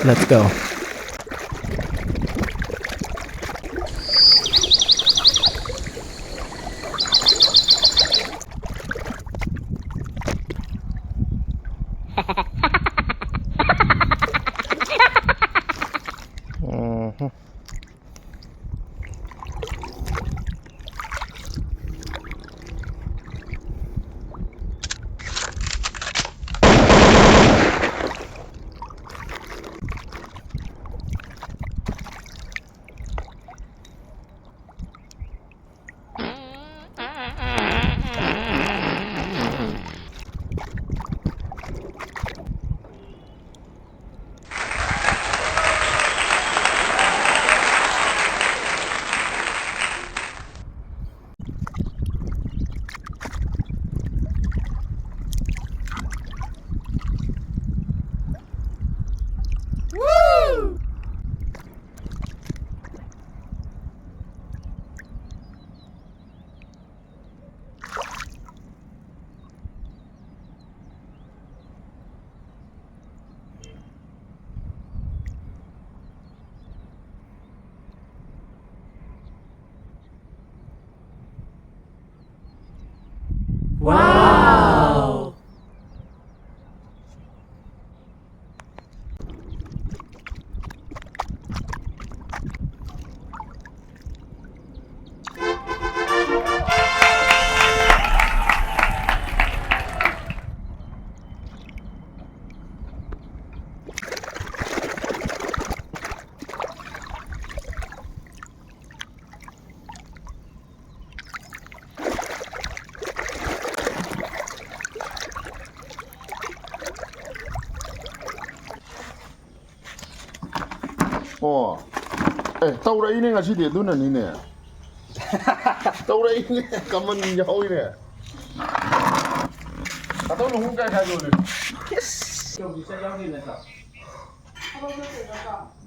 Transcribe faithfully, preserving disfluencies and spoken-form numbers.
Let's go. Mhm. Wow! ꯑꯣ꯫ ꯑꯦ, ꯇꯧꯔꯛꯏꯅꯦ ꯉꯁꯤꯗꯤ, ꯑꯗꯨꯅꯅꯤꯅꯦ꯫ ꯇꯧꯔꯛꯏꯅꯦ, ꯀꯃꯟ ꯌꯥꯎꯏꯅꯦ꯫ ꯈꯇꯧ ꯂꯨꯍꯣꯡ ꯀꯥꯏ ꯀꯥꯏ ꯌꯣꯜꯂꯤ? ꯏꯁ꯫ ꯌꯧꯕꯤ ꯆꯠ ꯌꯥꯎꯗꯦ ꯅꯠꯇ꯭ꯔꯣ? ꯊꯕꯛ ꯆꯠꯇꯣꯏ ꯅꯠꯇ꯭ꯔꯣ?